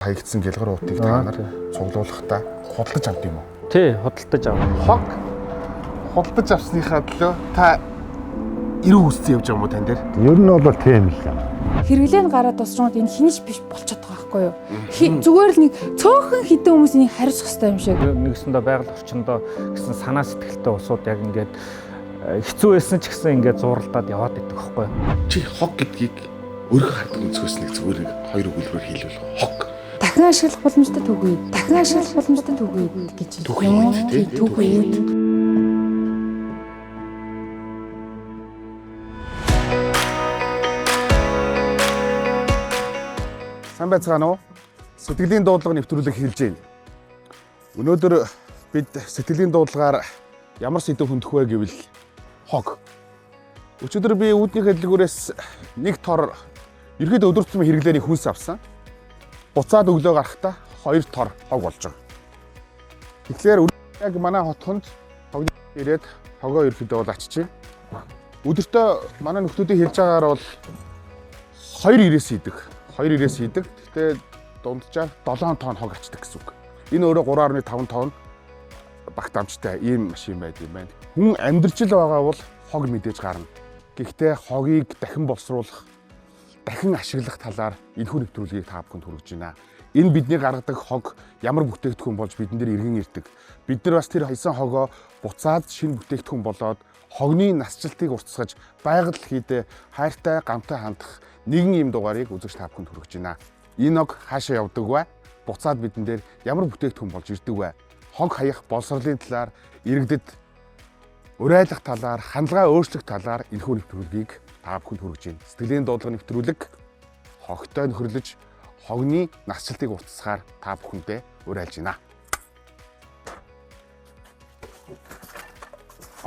Хаягдсан гялгар уутыг та нар цуглуулахдаа худалдаж авд юм уу? Тий, худалдаж авна. Хог худалдаж авсныхаа төлөө та эрүү үсцэн явж байгаа юм уу тань дээр? Ер нь бол тийм л юм. Хэрэглээ нь гараад дуусраад энэ хинж биш болчиход байгаа байхгүй юу? Зүгээр л нэг цөөхөн хідэн хүмүүс энийг хариуцах хэрэгтэй юм шиг. Нэгсэндээ байгаль орчиндөө гэсэн санаа сэтгэлтэй улсууд яг ингээд хэцүү байсан ч гэсэн ингээд зуралдаад яваад идэх байхгүй юу? Чи хог гэдгийг өөрийнхөө хардаг өнцгөөс нэг зүгээр нэг хоёр өгүүлбэрээр хэлвэл хог. Дахин ашиглах боломжтой түүхий. Дахин ашиглах боломжтой түүхий гэж Түүхий эд, тий? Түүхий эд. Сайн байцгаана уу? Сэтгэлийн дуудлага нэвтрүүлэг хэлж байна. Өнөөдөр бид сэтгэлийн дуудлагаар ямар сэдэв хөндөх вэ гэвэл хог. Өчигдөр би үүдний дэлгүүрээс нэг тор ерхэд өдөр тутмын хэрэглээний хүнс авсан. Буцаад өглөө гарахдаа хоёр тор хог болж байгаа. Тэгэхээр яг манай хотхонд хогны ирээд хогоо ерхэд бол ачиж байна. Өдөртөө манай нөхдүүдийн хэлж байгаагаар бол 2.90-ээс идэг. 2.90-ээс идэг. Гэхдээ дунджаар 7 тонн хог ачдаг гэсэн үг. Энэ өөрөө 3.5 тонн багтаамжтай ийм машин байд юм байна. Хүн амьдрч л байгаа бол хог мэдээж гарна. Гэхдээ хогийг дахин боловсруулах, дахин ашиглах талаар энэхүү нэвтрүүлгийг та бүхэнд хүргэж байна. Энэ бидний гаргадаг хог ямар бүтээгдэхүүн болж бидэн дээр иргэн ирдэг. Бид нар бас тэр хайсан хогоо буцаад шинэ бүтээгдэхүүн болоод хогны насжилтыг уртасгаж байгаль хийдэ хайртай гамтай хандах нэгэн ийм дугаарыг үзэгч та бүхэнд хүргэж байна. Энэ хог хаашаа явдаг вэ? Буцаад бидэн дээр ямар бүтээгдэхүүн болж ирдэг вэ? Хог хаях боловсролын талаар иргэдэд урайлах талаар, хандлагаа өөрчлөх талаар энэхүү нэвтрүүлгийг та бүхэнд хүргэж байна. Сэтгэлийн дуудлага нэвтрүүлэг хогтой нөхөрлөж хогны насжилтыг уртасгаар та бүхэндээ урайлж байна.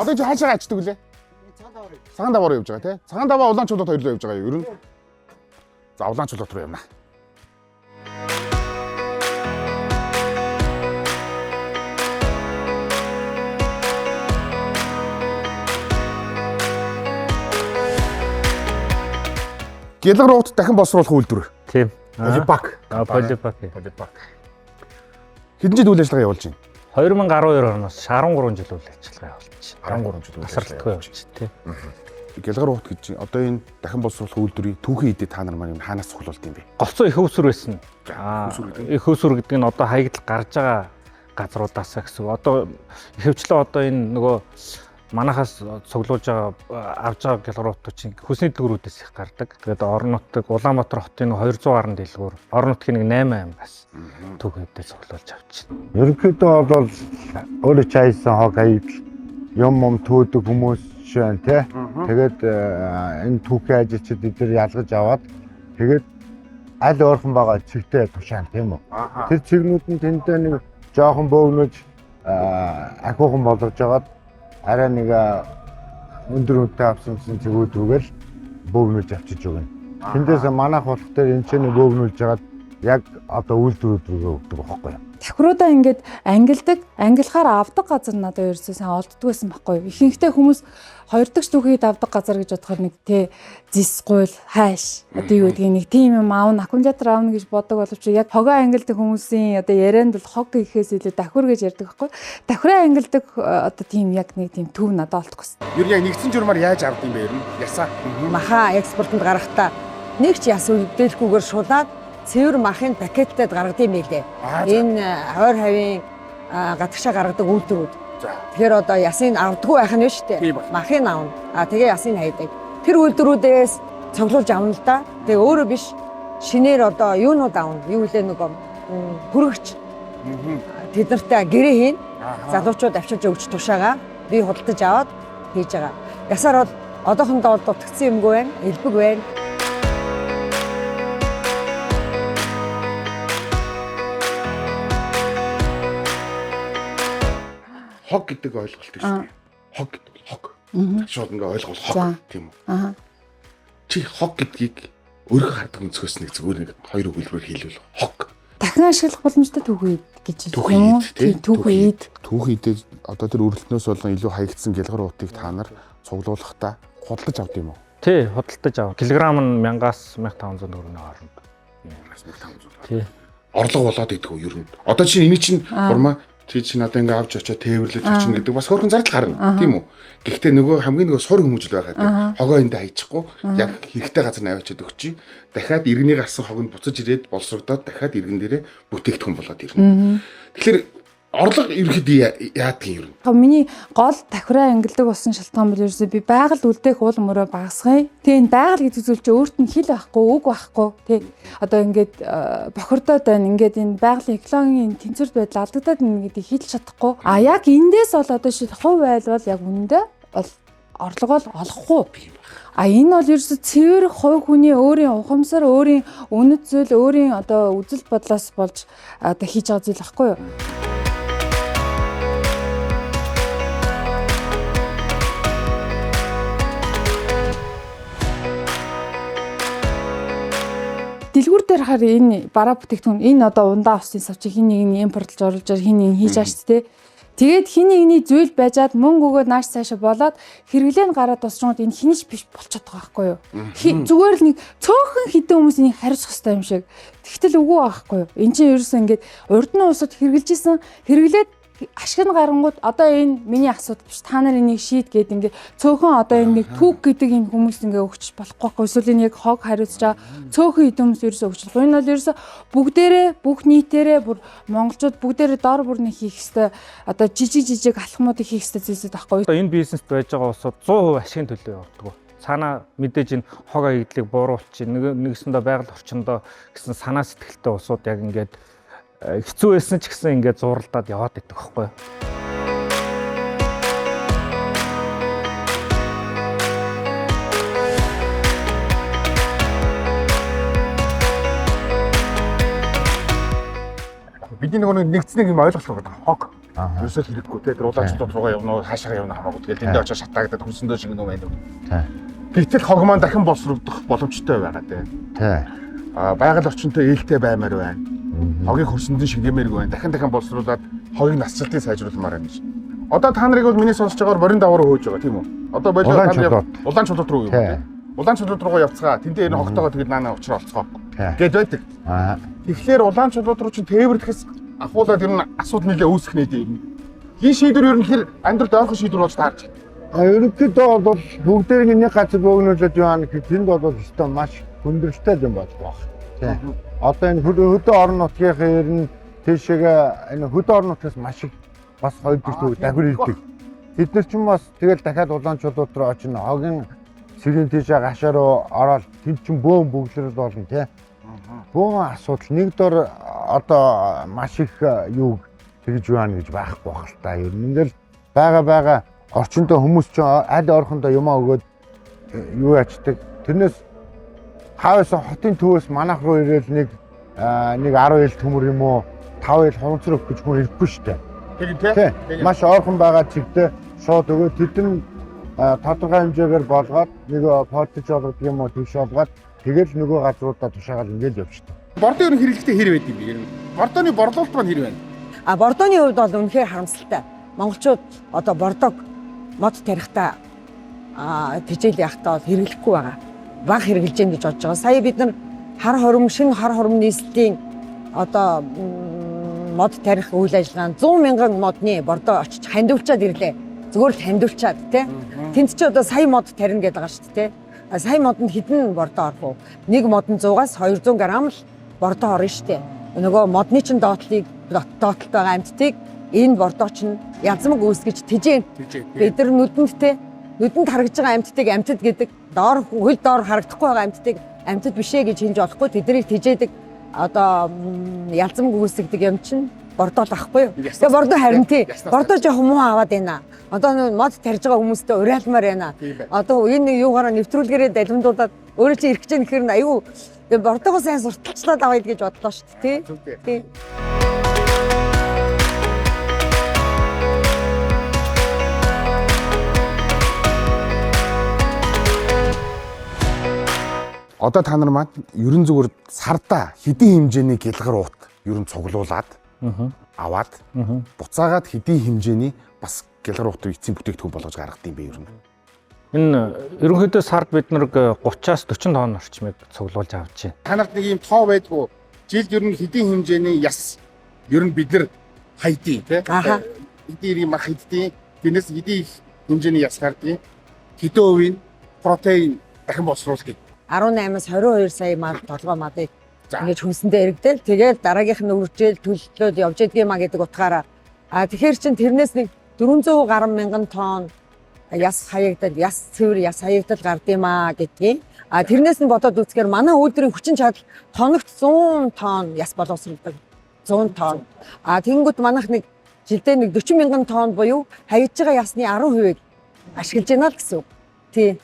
Одоо чи хаашаа ачдаг вүлээ? Цагаан даваар явж байгаа тий. Цагаан даваа улаан чулуут хоёр руу явж байгаа юу ер нь? За улаан чулуут руу явна. Гялгар уут дахин боловсруулах үйлдвэр. Тийм. Полипак. Аа, полипак. Полипак. Хэдэн жил үйл ажиллагаа явуулж байна? 2012 оноос 13 жил үйл ажиллагаа явуулж. 13 жил үйл Тасралтгүй явуулж тий. Гялгар уут гэж одоо энэ дахин боловсруулах үйлдвэрийн түүхийн эдээ та нар маань юм хаанаас цуглуулд юм бэ? Голцоо их өвсөр байсан. Аа, их өвсөр гэдэг нь одоо хаягдал гарч байгаа газруудаас гэсэн. Одоо ихэвчлэн одоо энэ нөгөө манахаас цуглуулж байгаа авж байгаа гялгар уутууд чинь хүсний дэлгүүрүүдээс их гардаг. Тэгээд орон нутаг Улаанбаатар хотын 200 гаруй дэлгүүр, орон нутгийн нэг 8 аймгаас түүхэн эдээ цуглуулж авчихна. Ерөнхийдөө бол өөрөө ч хайсан хог хаягдал юм юм төөдөг хүмүүс жишээ нь тий. Тэгээд энэ түүхийн ажилчид эдгээр ялгаж аваад тэгээд аль ойрхон байгаа цэгтэй тушаан тийм үү. Тэр цэгнүүд нь тэндээ нэг жоохон бөөгнөж ахиухан болгож жагаад арай нэг өндөр үнэтэй авсан гэсэн цэгүүд рүүгээл бөөгнөж авчиж өгнө. Тэндээс манайх болох дээр энэ ч нэг бөөгнүүлж жагаад яг одоо үйлдвэрүүд рүүгээ өгдөг байхгүй юу? Тахируудаа ингээд ангилдаг, ангилахаар авдаг газар надад ерөөсөө сайн олддог байсан байхгүй юу? Ихэнхдээ хүмүүс хоёр дахь түүхийд авдаг газар гэж бодохоор нэг тэ зис гуйл хайш одоо юу гэдгийг нэг тийм юм аавна, аккумулятор аавна гэж боддог боловч яг хогоо ангилдаг хүмүүсийн одоо ярианд бол хог гэхээс илүү давхар гэж ярьдаг байхгүй юу? Давхраа ангилдаг одоо тийм яг нэг тийм төв надад олдохгүй. Ер нь яг нэгдсэн журмаар яаж авд юм бэ ер нь? Ясаа. Маха экспортод гарахдаа нэг ч яс үлдээлгүйгээр шулаад цэвэр махын пакеттэй гаргадаг юм байлээ. Энэ ойр хавийн гадагшаа гаргадаг үйлдвэрүүд. Тэгэхээр одоо ясын авдаггүй байх нь шүү дээ. Махын авна. А тэгээ ясын хайдаг. Тэр үйлдвэрүүдээс цуглуулж авна л да. Тэгээ өөрөө биш шинээр одоо юунууд авна. Юу лээ нөгөө хүргэгч. Тэд нартай гэрээ хийн. Залуучууд авчирж өгч тушаага би худалдаж аваад хийж байгаа. Ясаар бол одоохондоо бол дутагдсан юмгүй байна. Элбэг байна. Хог гэдэг ойлголт шүү дээ. Хог гэдэг бол хог. Шууд ингээ ойлгол хог тийм үү? Аа. Чи хог гэдгийг өөрийнхөө хардаг өнцгөөс нэг зүгээр нэг хоёр өгүүлбэрээр хэлвэл хог. Дахин ашиглах боломжтой түүхий гэж Түүхий эд тий. Түүхий эд. Түүхий эд одоо тэр өрөлтнөөс болон илүү хаягдсан гялгар уутыг та нар цуглуулахдаа худалдаж авд юм уу? Тий, худалдаж авна. Килограмм нь 1000-аас 1500 төгрөгийн хооронд. 1500. Тий. Орлого болоод идэх үү ер нь. Одоо чинь эний чинь урмаа чи чинь одоо ингээ авч очиод тээвэрлэж очино гэдэг бас хөөрхөн зардал гарна, тийм үү? Гэхдээ нөгөө хамгийн нөгөө сур хүмүүжил байгаа тийм. Хогоо эндээ хайчихгүй яг хэрэгтэй газар нь аваачаад өгчий. Дахиад иргэний гарсан хог нь буцаж ирээд боловсрогдоод дахиад иргэн дээрээ бүтээгдэхүүн болоод ирнэ. Тэгэхээр орлого ерөнхийдөө яадаг юм ер нь? Яг миний гол тахираа ангилдаг болсон шалтгаан бол ерөөсөө би байгаль үлдээх уул мөрөө багасгая. Тэгээ энэ байгаль гэдэг зүйл чинь өөрт нь хил байхгүй, үг байхгүй. Тэ одоо ингээд бохирдоод байна. Ингээд энэ байгалийн экологийн тэнцвэрт байдал алдагдаад байна гэдгийг хэлж чадахгүй. А яг эндээс бол одоо шил хувь байлвал яг үнэндээ бол орлогоо л олохгүй. А энэ бол ерөөсө цэвэр хувь хүний өөрийн ухамсар, өөрийн үнэт зүйл, өөрийн одоо үзэл бодлоос болж одоо хийж байгаа зүйл байхгүй юу? Дэлгүүр дээр хаар энэ бараа бүтээгдэхүүн энэ одоо ундаа усны савчиг хин нэг нь импортлж оруулж хин нэг нь хийж ааш тээ. Тэгээд хин нэгний зүйл байжаад мөнгө өгөөд нааш цаашаа болоод хэрэглээ нь гараад дуусчингууд энэ хинэж биш болчиход байгаа байхгүй юу? Зүгээр л нэг цөөхөн хідэн хүмүүс энийг хариуцах хэрэгтэй юм шиг. Тэгтэл үгүй байхгүй юу? Энд чинь ерөөсөө ингээд урд нь усуд хэрэглэж исэн хэрэглээд ашиг нь гарангууд одоо энэ миний асуудал биш, та нар энийг шийд гээд ингээд цөөхөн одоо энэ нэг түүх гэдэг энэ хүмүүс ингээ өгч болохгүй байхгүй. Эсвэл энэ яг хог хариуцж байгаа цөөхөн хэдэн хүмүүс ерөөсөө өгч болохгүй. Энэ бол ерөөсөө бүгдээрээ бүх нийтээрээ бүр монголчууд бүгдээрээ дор бүрний хийх ёстой одоо жижиг жижиг алхмуудыг хийх ёстой зүйлсүүд байхгүй. Одоо энэ бизнест байж байгаа улсууд 100% ашигын төлөө явдаг. Цаанаа мэдээж энэ хог хаягдлыг бууруулчих, нэгсэндээ байгаль орчиндөө гэсэн санаа сэтгэлтэй улсууд яг ингээд хэцүү байсан ч гэсэн ингээд зууралдаад яваад идэх байхгүй. Бидний нөгөө нэгдсэнийг юм ойлголт байгаа. Хог. Ерөөсөө хэрэггүй те. Тэр улаан чулууд руугаа явна уу, хаашаа явна хамаагүй. Тэгэл тэндээ очиж шатаагдаад хөрсөндөө шиг нөө байна. Гэтэл хог маань дахин боловсрогдох боломжтой байгаа те. Аа байгаль орчинтой ээлтэй баймаар байна. Хогийг хөрсөндөн шигэмээргүй байна. Дахин дахин боловсруулад хогийг насжилтыг сайжруулмаар байна гэж. Одоо та нарыг бол миний сонсож байгаагаар морин даваар хөөж байгаа тийм үү? Одоо болоо та нар улаан чулууд руу юу те? Улаан чулууд руугаа явцгаа. Тэндээ энэ хогтойгоо тэгэл наана учраа олцгоо гэд байдаг. Тэгэхээр улаан чулууд руу чинь тээвэрлэхээс ахуулаад ер нь асуудал нэлээ үүсэх нэ тийм. Энэ шийдвэр ер нь хэр амьдралд ойрхон шийдвэр болж таарч байна. Ерөнхийдөө бол бүгдээрээ нэг газар бөөгнүүлээд юу аана гэхэд тэнд бол өстой маш хүндрэлтэй юм болох байх. Тийм. Одоо энэ хөдөө орон нутгийнхаа ер нь тийшээгээ энэ хөдөө орон нутгаас маш их бас хоёр дахь төв давхар ирдэг. Тэд нар ч юм бас тэгэл дахиад улаан чулууд руу очино. Хогийн сэрийн тийшээ гашаа руу ороод тэнд чинь бөөн бөглөрөл болно тий. Бөөн асуудал нэг дор одоо маш их юу тэгж байна гэж байхгүй байх л та. Ер нь ингээл байгаа орчиндөө хүмүүс чинь аль орхондоо юмаа өгөөд юу ячдаг. Тэрнээс хаавсан хотын төвөөс манайх руу ирээл нэг 10 ил төмөр юм уу 5 ил хунцар өгөх гэж хүн ирэхгүй шүү дээ. Тийм тий. Маш ойрхон байгаа чигтээ шууд өгөө тэд нь тодорхой хэмжээгээр болгоод нэг подж болгодог юм уу тэгш болгоод тэгэл нөгөө газруудаа тушаагаал ингээл явчихдаг. Бордо ер нь хэрэглэхдээ хэр байд юм бэ? Ер нь бордоны борлуулалт маань хэр байна? А бордоны хувьд бол үнэхээр харамсалтай. Монголчууд одоо бордог мод тарихтаа тэжээл явахдаа бол хэрэглэхгүй байгаа. Баг хэрэглэж гин гэж бодож байгаа. Сая бид нар хар хором шинэ хар хором нийслэлийн одоо мод тарих үйл ажиллагаанд 100 мянган модны бордо очиж хандивуулчаад ирлээ. Зүгээр л хандивуулчаад тий. Тэнд чи одоо сая мод тарина гэдэг байгаа шүү дээ тий. Сая модонд хэдэн бордо орох вэ? Нэг модон 100-аас 200 г л бордо орно шүү дээ. Нөгөө модны чин доотлыг доотлолт байгаа амьтдыг энэ бордо чинь язмаг үүсгэж тэжээн. Бид нар нүдэнд те нүдэнд харагдж байгаа амьтдыг амьтад гэдэг доор хөл доор харагдахгүй байгаа амьтдыг амьтад биш ээ гэж хэлж болохгүй, тэднийг тэжээдэг одоо ялзамг үүсгдэг юм чинь бордоо л ахгүй юу. Тэгээ бордоо харин тий бордоо жоохон муу аваад байна. Одоо мод тарж байгаа хүмүүстэй уриалмаар байна. Одоо энэ юугаараа нэвтрүүлгээрээ далимдуулаад өөрөө чи ирэх гэж байна гэхээр аюу бордоогоо сайн сурталчлаад авъя гэж бодлоо шүү дээ тий. Тий. Одоо та нар маань ерөн зүгээр сардаа хэдийн хэмжээний гэлгэр уут ерөн цуглуулад аваад буцаагаад хэдийн хэмжээний бас гэлгэр уут эцсийн бүтээгдэхүүн болгож гаргадаг юм бэ ер нь? Энэ ерөнхийдөө сард бид нар 30-аас 40 тонн орчмыг цуглуулж авч байна. Та нарт нэг юм тоо байдгүй Жилд ер нь хэдийн хэмжээний яс ер нь бид нар хайдیں тий. Хэдийн эрийн мах иддэг. Тэрнээс хэдийн их хэмжээний яс гардیں۔ Хэдэн хувийн протеин дахин боловсруулдаг. 18-аас 22 сая мал толгой малыг ингэж хүнсэндээ эргэдэл тэгээд дараагийнх нь үржээл төлөлтөд явж идэгмаа гэдэг утгаараа тэгэхээр чин тэрнээс нэг 400 гаруй мянган тонн яс хаягдал, яс цэвэр яс хаягдал гардыг гэдгийг. Тэрнээс нь бодоод үзэхээр манай үйлдвэрийн хүчин чадал тоногт 100 тонн яс боловсруулдаг. 100 тонн. Тэгэнгүүт манайх нэг жилдээ нэг 40 мянган тонн буюу хаягдж байгаа ясны 10%-ийг ашиглаж байна л гэсэн үг. Тий.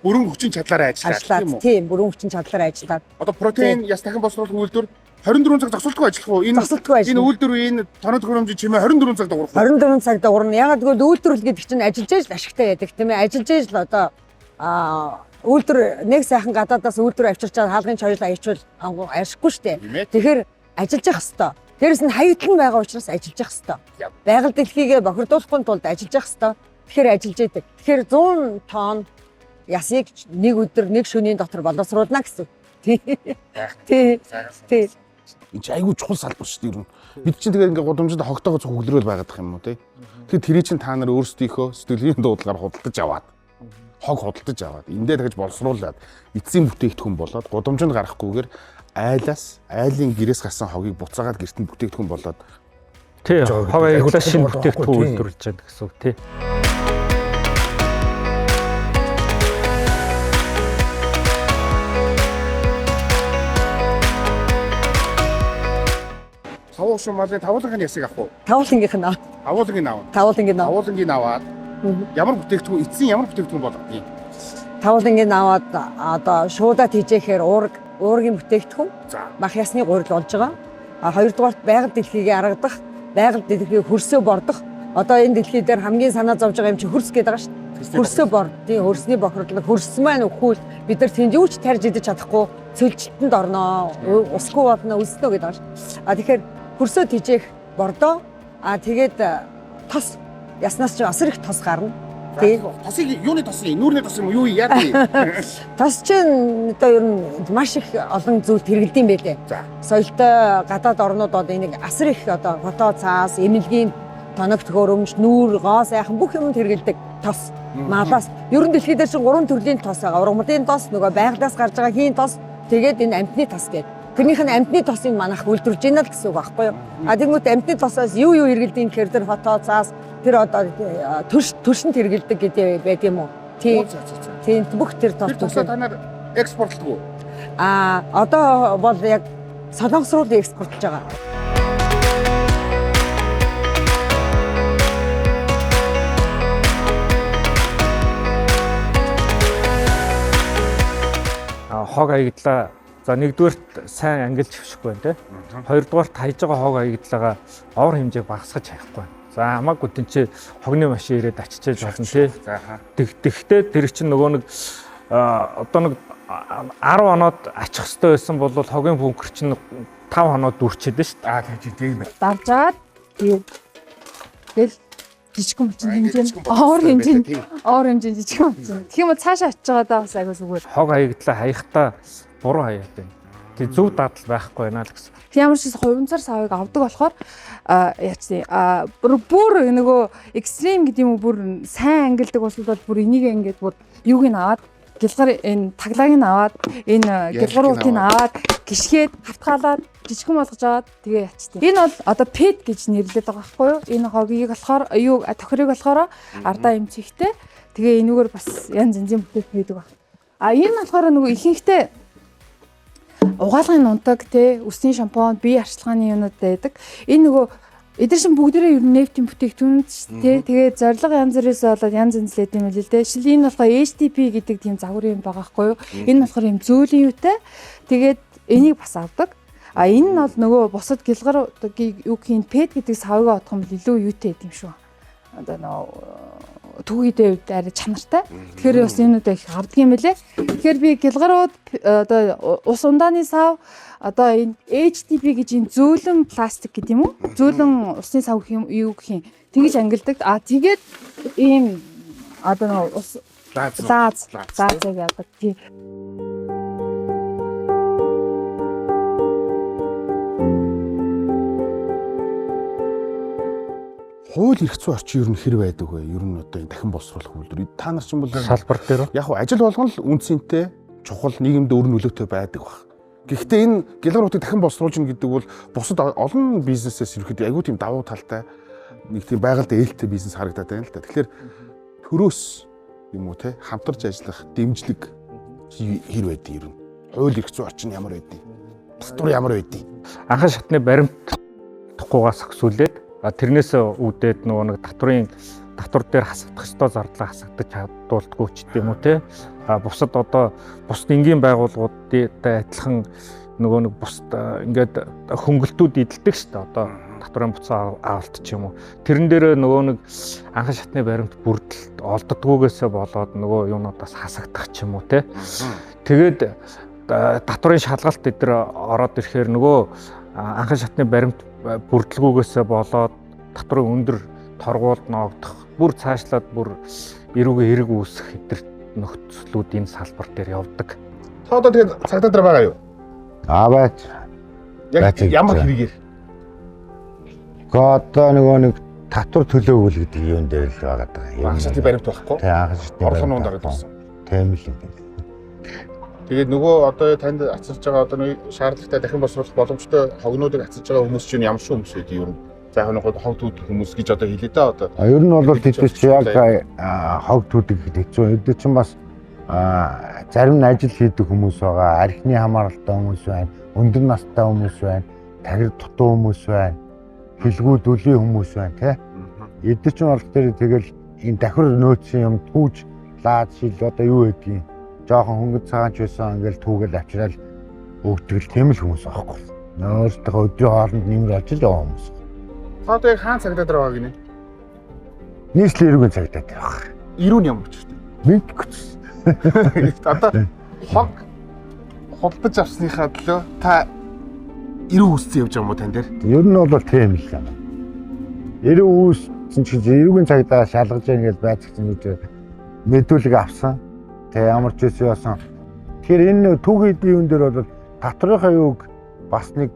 Бүрэн хүчин чадлаараа ажиллаад тийм үү? Тийм, бүрэн хүчин чадлаараа ажиллаад. Одоо протеин яс дахин боловсруулах үйлдвэр 24 цаг зогсолтгүй ажиллах уу? Энэ зогсолтгүй ажиллах. Энэ үйлдвэр энэ тоног төхөөрөмжийн чимээ 24 цаг дагуурах уу? 24 цаг дагуурна. Ягаад гэвэл үйлдвэрлэл гэдэг чинь ажиллаж ээж л ашигтай байдаг тийм ээ. Ажиллаж ээж л одоо үйлдвэр нэг сайхан гадаадаас үйлдвэр авчирч чад хаалгын чоёл аячвал ашиггүй шүү дээ. Тэгэхээр ажиллаж явах хэвээр. Дээрээс нь хаягдл нь байгаа учраас ажиллаж явах хэвээр. Байгаль дэлхийгээ бохирдуулахгүй тулд ажиллаж явах хэвээр. Тэгэхээр ажиллаж яадаг. Тэгэхээр 100 тонн ясыг нэг өдөр нэг шөнийн дотор боловсруулна гэсэн. Тий. Тий. Тий. Энэ чинь айгүй чухал салбар шүү дээ ер нь. Бид чинь тэгээд ингээ гудамжинд хогтойгоо цуг хөглөрөөл байгаад юм уу тий. Тэгэхээр тэрий чинь та нар өөрсдийнхөө сэтгэлийн дуудлагаар худалдаж аваад хог худалдаж аваад эндээ дахиж боловсруулад эцсийн бүтээгдэхүүн болоод гудамжинд гарахгүйгээр айлаас айлын гэрээс гарсан хогийг буцаагаад гэрт нь бүтээгдэхүүн болоод тий хог аяглаа шинэ бүтээгдэхүүн үйлдвэрлэж байгаа гэсэн үг тий. Тавуулшин малын тавуулгын ясыг авах уу? Тавуулгынх нь. Тавуулгын авах. Тавуулгын авах. Тавуулгын аваад ямар бүтээгдэхүүн эцсийн ямар бүтээгдэхүүн болгодог юм? Тавуулгын аваад одоо шуудаа тэжээхээр уургийн бүтээгдэхүүн. Мах ясны гурил болж байгаа. А хоёрдугаарт байгаль дэлхийгээ аргадах, байгаль дэлхийг хөрсөө бордох. Одоо энэ дэлхий дээр хамгийн санаа зовж байгаа юм чи хөрс гэдэг байгаа шүү дээ. Хөрсөө бор. Тийм хөрсний бохирдол, хөрс маань өхүүл бид нар тэнд юу ч тарж идэж чадахгүй цөлжилтөнд орноо, усгүй болно, өлснө гэдэг байгаа шүү. А тэгэхээр хөрсөө тэжээх бордоо. А тэгээд тос яснаас ч асар их тос гарна. Тий. Тосыг юуны тос юм? Нүүрний тос юм уу? Юу яа тийм? Тос чинь одоо ер нь маш их олон зүйлд хэрэглэдэг юм байлээ. Соёлтой гадаад орнууд бол энийг асар их одоо фото цаас, эмнэлгийн тоног төхөөрөмж, нүүр, гоо сайхан бүх юмд хэрэглэдэг тос. Малаас ер нь дэлхий дээр чинь 3 төрлийн тос байгаа. Ургамлын тос, нөгөө байгалаас гарч байгаа хийн тос, тэгээд энэ амьтны тос гэдэг. Тэрнийх нь амьтны тосыг манайх үйлдвэрлэж байна л гэсэн үг байхгүй юу? А тэгмүүд амьтны тосоос юу хэрэглэдэг юм гэхээр тэр фото цаас, тэр одоо төршөнд хэрэглэдэг гэдэг байд юм уу? Тийм. Тийм бүх тэр тос. Тэр тосоо та нар экспортлдог уу? А одоо бол яг Солонгос руу экспортлж байгаа. Хог хаягдлаа. За нэгдүгээрт сайн ангилж хөвшихгүй байна те. Хоёрдугаарт хайж байгаа хог хаягдлаагаа овор хэмжээг багасгаж хаяхгүй байна. За хамаагүй тэнцээ хогны машин ирээд ачичээж болно те. Тэгтээ тэр чинь нөгөө нэг одоо нэг 10 оноод ачих хэвээр байсан бол хогийн бункер чинь 5 оноод дүрчээд шүү дээ. Аа тийм байна. Давжаад тэгэл жижигхэн болчин хэмжээ. Овор хэмжээ. Овор хэмжээ жижигхэн болчин. Тэгэх юм бол цаашаа очиж байгаадаа бас айгүй зүгээр. Хог хаягдлаа хаяхдаа буруу хаяад байна. Тэг зөв дадал байхгүй байна л гэсэн. Ямар ч хувимцар савыг авдаг болохоор яачсан бүр нөгөө экстрим гэдэг юм уу бүр сайн ангилдаг улсууд бол бүр энийг ингээд бүр юуг нь аваад гэлгар энэ таглааг нь аваад энэ гэлгар уутыг аваад гიშгээд хавтгаалаад жижигхэн болгож аваад тэгээ ячтیں۔ Энэ бол одоо пэд гэж нэрлэдэг байгаа байхгүй юу? Энэ хогийг болохоор юу тохирыг болохоор ардаа эмчигтэй. Тэгээ энүүгээр бас янз янзын бүтээгдэхүүн хийдэг баг. А энэ болохоор нөгөө ихэнхдээ угаалгын нунтаг те үсний шампунь, бие арчилгааны юмнууд байдаг. Энэ нөгөө эдгээр шин бүгдээрээ ер нь нефтийн бүтээгдэхүүн шүү дээ. Тэгээ зорилго янз бүрээс болоод янз янзлээд юм л дээ. Шил энэ болохоор HTP гэдэг тийм загварын юм байгаа байхгүй юу? Энэ болохоор юм зөөлөн юутай. Тэгээд энийг бас авдаг. А энэ нь бол нөгөө бусад гэлгар юу гэх юм пэд гэдэг савыг одох юм бол илүү юутай юм шүү. Одоо нөгөө түүхийдээ үед арай чанартай. Тэгэхээр бас юмнуудаа их авдаг юм байлээ. Тэгэхээр би гэлгарууд одоо ус ундааны сав одоо энэ HDP гэж энэ зөөлөн пластик гэдэг юм уу? Зөөлөн усны сав гэх юм юу гэх юм. Тэгэж ангилдаг. А тэгээд ийм одоо нөгөө ус лааз яадаг. Тий. Хууль эрх зүйн орчин ер нь хэр байдаг вэ? Ер нь одоо энэ дахин боловсруулах үйлдвэр. Та нар чинь бол Салбар дээр яг хуу ажил болгон л үнцэнтэй, чухал, нийгэмд өөр нөлөөтэй байдаг баг. Гэхдээ энэ гялгар утыг дахин боловсруулж гин гэдэг бол бусад олон бизнесээс ерөөхдөө айгүй тийм давуу талтай нэг тийм байгальд ээлтэй бизнес харагдаад байна л да. Тэгэхээр төрөөс юм уу те хамтарч ажиллах дэмжлэг хэр байдیں۔ Ер нь хууль эрх зүйн орчин ямар байдیں۔ Татвар ямар байдیں۔ Анхан шатны баримт тухгүйгаас зохицуулээд тэрнээс үүдээд нөгөө нэг татварын татвар дээр хасагдах ёстой зардлаа хасагдаж чаддуулдаггүй ч гэдэм үү те. А бусад одоо бусад энгийн байгууллагуудтай адилхан нөгөө нэг бусад ингээд хөнгөлтүүд эдэлдэг шүү дээ. Одоо татварын буцаа авалт ч юм уу. Тэрэн дээр нөгөө нэг анхан шатны баримт бүрдэлт олддгүйгээсээ болоод нөгөө юунуудаас хасагдах ч юм уу те. Тэгээд татварын шалгалт эдэр ороод ирэхээр нөгөө анхан шатны баримт бүрдэлгүйгээсээ болоод татварын өндөр торгуулд ноогдох, бүр цаашлаад бүр эрүүгээ хэрэг үүсэх эдэр нөхцлүүд энэ салбар дээр явдаг. Та одоо тэгээд цагдаа дээр байгаа юу? Аа байж. Яг ямар хэрэгээр? Гэхдээ одоо нөгөө нэг татвар төлөөгүй л гэдэг юм дээр л байгаа даа. Анхан шатны баримт байхгүй. Тэ анхан шатны орлогын нуунд дараад байсан. Тийм л юм байна. Тэгээд нөгөө одоо танд ацарч байгаа одоо нэг шаардлагатай дахин боловсруулах боломжтой хогнуудыг ацарч байгаа хүмүүс чинь ямар шиг хүмүүс байдаг юм? За яг нэг хог түүдэг хүмүүс гэж одоо хэлээ дээ одоо. Ер нь бол тэд чи яг хог түүдэг гэхэд хэцүү. Эд чинь бас зарим нь ажил хийдэг хүмүүс байгаа, архины хамааралтай хүмүүс байна, өндөр настай хүмүүс байна, тариг дутуу хүмүүс байна, хэлгүү дүлийн хүмүүс байна тий. Эд чинь бол тэр тэгэл энэ давхар нөөцийн юм түүж лаад шил одоо юу гэдгийг жоохон хөнгөн цагаанч байсан ингээл түүгээл авчирал өгдөг л тийм л хүмүүс аахгүй. Өөртөө өдрийн хоолнд нэмэр олж л яваа хүмүүс. Та одоо яг хаан цагдаа дээр байгаа гинэ? Нийслэлийн эрүүгийн цагдаа дээр байгаа. Эрүү нь ямар учиртай? Мэдгүй. Одоо хог худалдаж авсныхаа төлөө та эрүү үүссэн явж байгаа юм уу тань дээр? Ер нь бол тийм л юм. Эрүү үүссэн чинь эрүүгийн цагдаа шалгаж яах гэж байцгсан гэж мэдүүлэг авсан. Тэ ямар ч зүйл яасан. Тэгэхээр энэ түүхий эдийн юун дээр бол татврынхаа юуг бас нэг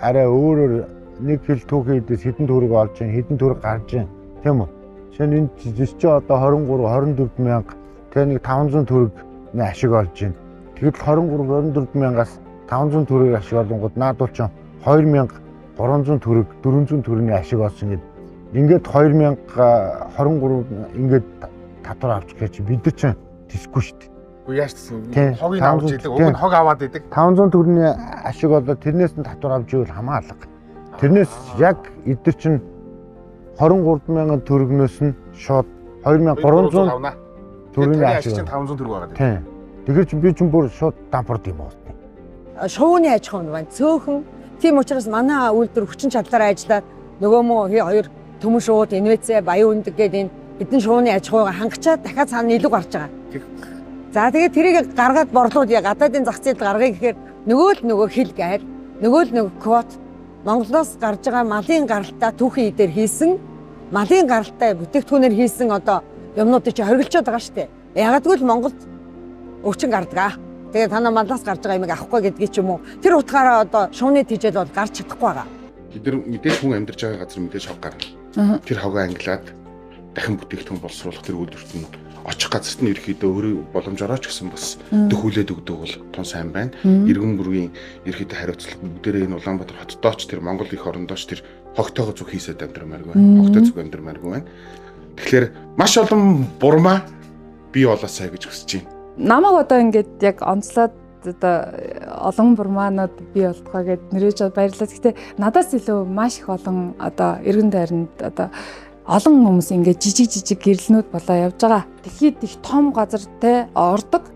арай өөрөөр нэг хил түүхий эдээс хэдэн төгрөг олж байна, хэдэн төгрөг гарч байна, тийм үү? Жишээ нь энэ зэс чи одоо 23, 24 мянга, тэ нэг 500 төгрөг ашиг олж байна. Тэгэхэд 23, 24 мянгаас 500 төгрөг ашиг олонгууд наадвал ч 2300 төгрөг, 400 төгрөгийн ашиг олсон гэд. Ингээд 2023 ингээд татвар авч гэхэр чи бид нар чинь тэсгүй шүү дээ. Үгүй яаж тэсэн? Хогийг авч идэг, уг нь хог аваад идэг. 500 төгрөгийн ашиг болоод тэрнээс нь татвар авч ивэл хамаалга. Тэрнээс яг эдгээр чинь 23 мянган төгрөгнөөс нь шууд 2300 төгрөгийн ашиг чинь 500 төгрөг байгаа тийм. Тэгэхээр чи би чинь бүр шууд дампуурд юм уу? Шувууны аж ахуй байна. Цөөхөн. Тийм учраас манай үйлдвэр хүчин чадлаараа ажиллаад нөгөө мөө хоёр төмөн шууд инвэцэ баян үндэг гэдэг энэ бидний шувууны аж ахуйгаа хангачаад дахиад цаана илүү гарч байгаа. За тэгээд тэрийг гаргаад борлууд я гадаадын зах зээлд гаргая гэхээр нөгөө л нөгөө хил гайл, нөгөө л нөгөө квот Монголоос гарч байгаа малын гаралтаа түүхийн эдээр хийсэн, малын гаралтай бүтээгдэхүүнээр хийсэн одоо юмнуудыг чи хоригдчод байгаа шүү дээ. Яагадгүй л Монголд өвчин гардаг. Тэгээд танаа малаас гарч байгаа юмыг авахгүй гэдгийг ч юм уу. Тэр утгаараа одоо шувууны тижэл бол гарч чадахгүй байгаа. Бид нар мэдээж хүн амьдарч байгаа газар мэдээж хог гарна. Тэр хогоо ангилаад дахин бүтээгдэхүүн боловсруулах тэр үйлдвэрт нь очих газарт нь ерөөхдөө өөрөө боломжороо ч гэсэн бас төхүүлээд өгдөг бол тун сайн байна. Иргэн бүрийн ерөөхдөө хариуцлага бүгдээрээ энэ Улаанбаатар хотдоо ч тэр Монгол их орондоо ч тэр хогтойгоо зүг хийсэд амьдрмааргүй байна. Хогтой зүг амьдрмааргүй байна. Тэгэхээр маш олон бурмаа бий болоосай гэж хүсэж байна. Намайг одоо ингээд яг онцлоод одоо олон бурмаанууд бий болтгоо гэд нэрэж баярлалаа. Гэхдээ надаас илүү маш их олон одоо эргэн тойронд одоо олон хүмүүс ингээд жижиг жижиг гэрлэнүүд болоо явж байгаа. Дэлхийд их том газар те ордог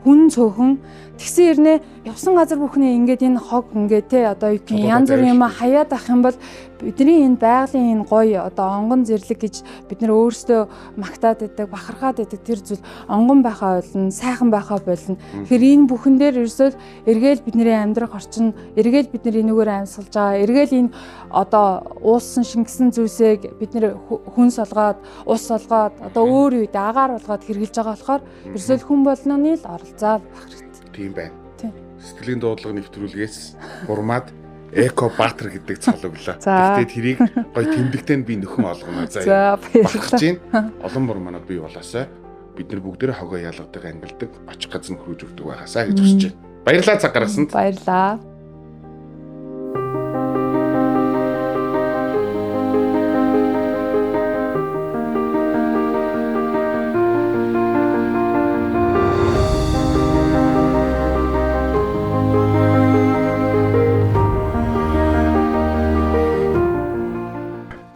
хүн цөөхөн тэгсэн хэрнээ явсан газар бүхнээ ингээд энэ хог ингээд те одоо юу гэх янз бүрийн юм хаяад ах юм бол бидний энэ байгалийн энэ гоё одоо онгон зэрлэг гэж бид нэр өөрсдөө магтаад идэг, бахархаад идэг тэр зүйл онгон байхаа болно, сайхан байхаа болно. Тэгэхээр энэ бүхэн дээр ерөөсөө эргээл бидний амьдрах орчин, эргээл бид нар энүүгээр амьсгалж байгаа, эргээл энэ одоо уулсан шингэсэн зүйлсийг бид нэр хүн солгоод, ус солгоод, одоо өөр үед агаар болгоод хэрглэж байгаа болохоор ерөөсөө хүн болноны л оролцоо байх хэрэгтэй. Тийм байна. Тийм. Сэтгэлийн дуудлага нэвтрүүлгээс бурмаад Эко Баатар гэдэг цол өглөө. Гэхдээ тэрийг гоё тэмдэгтэй нь би нөхөн олгоно. За баярлалаа. Олон бор манай бий болоосай. Бид нар бүгдээрээ хогоо ялгадаг, ангилдаг, очих газар нь хөрөж өгдөг байгаасаа гэж хүсэж байна. Баярлалаа цаг гаргасанд. Баярлалаа.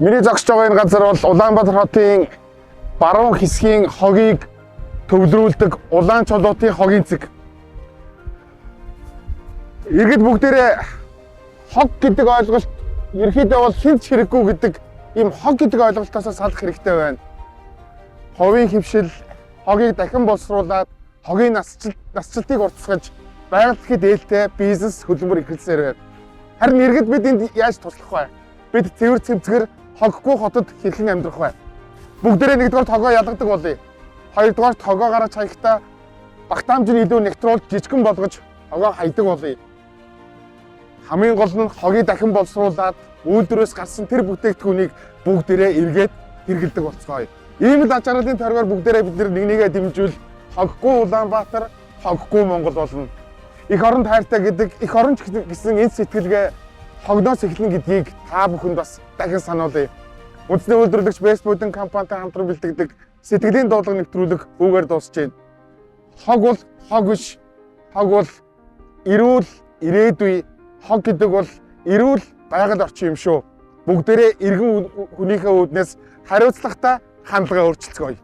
Миний зогсож байгаа энэ газар бол Улаанбаатар хотын баруун хэсгийн хогийг төвлөрүүлдэг Улаан чулуутын хогийн цэг. Иргэд бүгдээрээ хог гэдэг ойлголт ерөнхийдөө бол хэн ч хэрэггүй гэдэг ийм хог гэдэг ойлголтоос салах хэрэгтэй байна. Ховын хөвшил, хогийг дахин боловсруулад хогийн насжилтыг уртасгаж байгаль дэлхийд ээлтэй бизнес хөдөлмөр эхэлсээр байна. Харин иргэд бид энд яаж туслах вэ? Бид цэвэр цэмцгэр хоггүй хотод хэрхэн амьдрах вэ? Бүгдээрээ нэгдүгээр тогоо ялгадаг болъё. Хоёрдугаар тогоо гараж хаяхдаа багтаамж нь илүү нэгтруулж жижигхэн болгож тогоо хайдаг болъё. Хамгийн гол нь хогийг дахин боловсруулад үйлдвэрээс гарсан тэр бүтээгдэхүүнийг бүгдээрээ эргээд хэрэглэдэг болцгоё. Ийм л аж аргалын тойргоор бүгдээрээ бид нэг нэгээ дэмжүүл хоггүй Улаанбаатар, хоггүй Монгол болно. Эх оронд хайртай гэдэг, эх орон ч гэсэн энэ сэтгэлгээ хогноос эхлэн гэдгийг та бүхэнд бас дахин сануулъя. Үндэсний үйлдвэрлэгч Best Food компанитай хамтран бэлтгэдэг сэтгэлийн дуудлага нэвтрүүлэг үүгээр дуусч байна. Хог бол хог биш. Хог бол эрүүл ирээдүй. Хог гэдэг бол эрүүл байгаль орчин юм шүү. Бүгдээрээ иргэн хүнийхээ үүднээс хариуцлагатай хандлагаа өөрчилцгөөе.